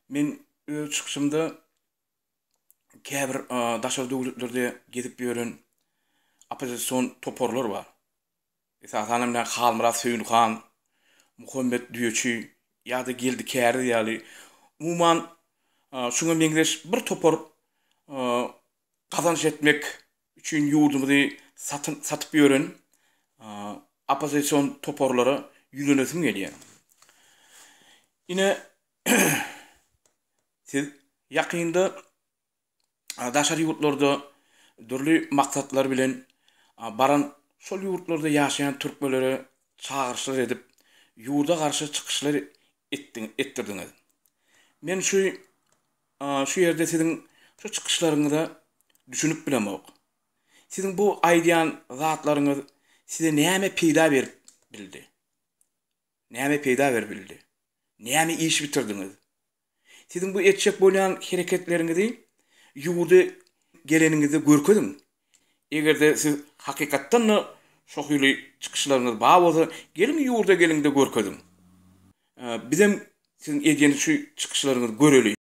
Men öz çykyşymda käbir daşary döwletlerde gezip ýören oppozision toparlar bar. Esasan hem Halmyrat Söýünhan, Muhammet Düýeçi ýa-da Geldi Käriz ýaly, umuman, şuňa meňzeş bir topar gazanç etmek üçin ýurdumyzy satyn satyp ýören oppozision toparlara ýüzlenesim gelýär. Ine, siz ýakynda daşary ýurtlarda dürli maksatlar bilen baran şol ýurtlarda ýaşaýan türkmenlere çagyryşlar edip, ýurda garşy çykyşlar etdirdiňiz. Men şu şu ýerde siziň şu çykyşlaryňyza düşünip bilemok. Siziň bu aýdýan zatlaryňyz size näme peýda berip bildi? Näme peýda berip bildi? Näme iş bitirdiňiz? Siziň bu etjek bolýan hereketleriňizi ýurda geleniňizde görkeziň. Eger-de siz hakykatdan-da şo hili çykyşlaryňyz bar bolsa, geliň ýurda geliň-de görkeziň. Bizem siziň edýän şu çykyşlaryňyzy göreli.